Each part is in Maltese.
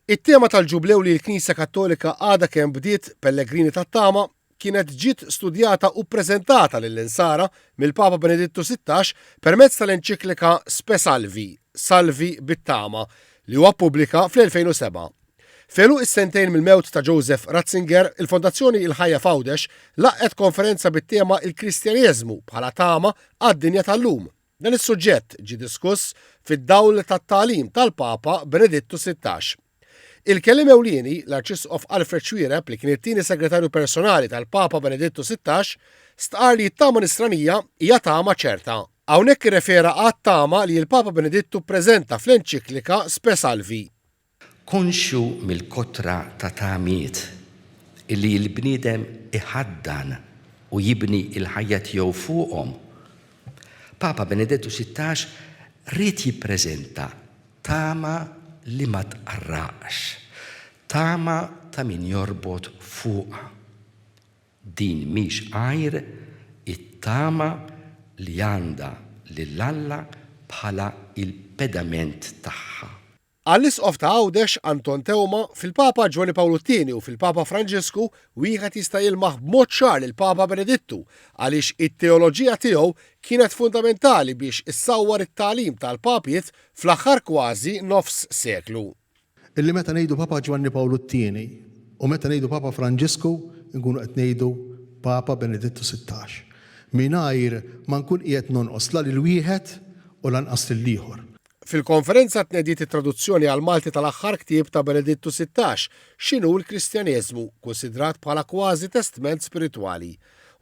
It-tema tal-Ġublew li l-Knisja Kattolika għadha kemm bdiet, Pellegrini tat-Tama, kienet ġiet studjata u ppreżentata lill-Insara mill-Papa Benedittu 16 permezz tal-enċiklika Spe Salvi, Salvi bit-Tama, li huwa ppubblika fl-2007. F'għeluq is-sentejn mill-mewt ta' Joseph Ratzinger, il-Fondazzjoni Il-Ħajja f'Għawdex laqgħet konferenza bit-tema Il-Kristjaneżmu bħala tama għad-dinja tal-lum. Dan is-suġġett ġie diskuss fid-dawl tat-tagħlim tal-Papa Benedittu 16. Il-kelliem ewlieni, l-Arċisqof Alfred Xuereb li kien it-tieni segretarju personali tal-Papa Benedittu 16, stqarr li t-tama nisranija hija tama ċerta. Hawnhekk irrefera għat-tama li l-Papa Benedittu ppreżenta fl-enċiklika Spe Salvi. Konxju mill-kotra ta' tamiet illi l-bniedem iħaddan u jibni l-ħajja tiegħu fuqhom, Papa Benedettu 16 ried jippreżenta tama li ma tqarraqx, tama ta' min jorbot fuqha. Din mhix għajr it-tama li għandha lil Alla bħala l-pedament tagħha. Għall-Isqof ta' Għawdex, Anton Teuma, fil-Papa Ġwanni Pawlu t-Tieni u fil-Papa Franġisku wieħed jista' jilmaħ b'mod ċar lill-Papa Benedittu għaliex it-teoloġija tiegħu kienet fundamentali biex issawwar it-tagħlim tal-Papiet fl-aħħar kważi nofs seklu. Illi meta ngħidu Papa Ġwanni Pawlu t-Tieni u meta ngħidu Papa Franġisku nkunu qed ngħidu Papa Benedittu 16. Mingħajr ma nkun qiegħed nonqos la lil wieħed u lanqas lill-ieħor. Fil-konferenza tnediet it-traduzzjoni għall-Malti tal-aħħar ktieb ta' Benedittu 16, X'inhu l-Kristjaneżmu, kunsidrat bħala kważi testment spiritwali.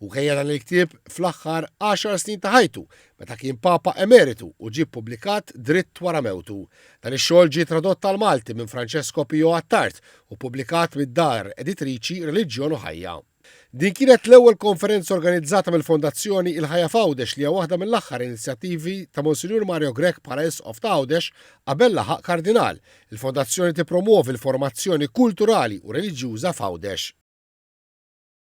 Hu ħejja dan il-ktieb fl-aħħar għaxar snin ta' ħajtu, meta kien Papa Emeritu u ġie ppubblikat dritt wara mewtu. Dan ix-xogħol ġie tradott għall-Malti minn Francesco Pio Attard u ppubblikat mid-dar editriċi Reliġjon u Ħajja. Din kienet l-ewwel konferenza organizzata mill-Fondazzjoni Il-Ħajja f'Għawdex li hija waħda mill-aħħar inizjattivi ta' Monsinjur Mario Grech bħala Isqof ta' Għawdex qabel laħaq Kardinal. Il-Fondazzjoni tippromwovi l-formazzjoni kulturali u reliġjuża f'Għawdex.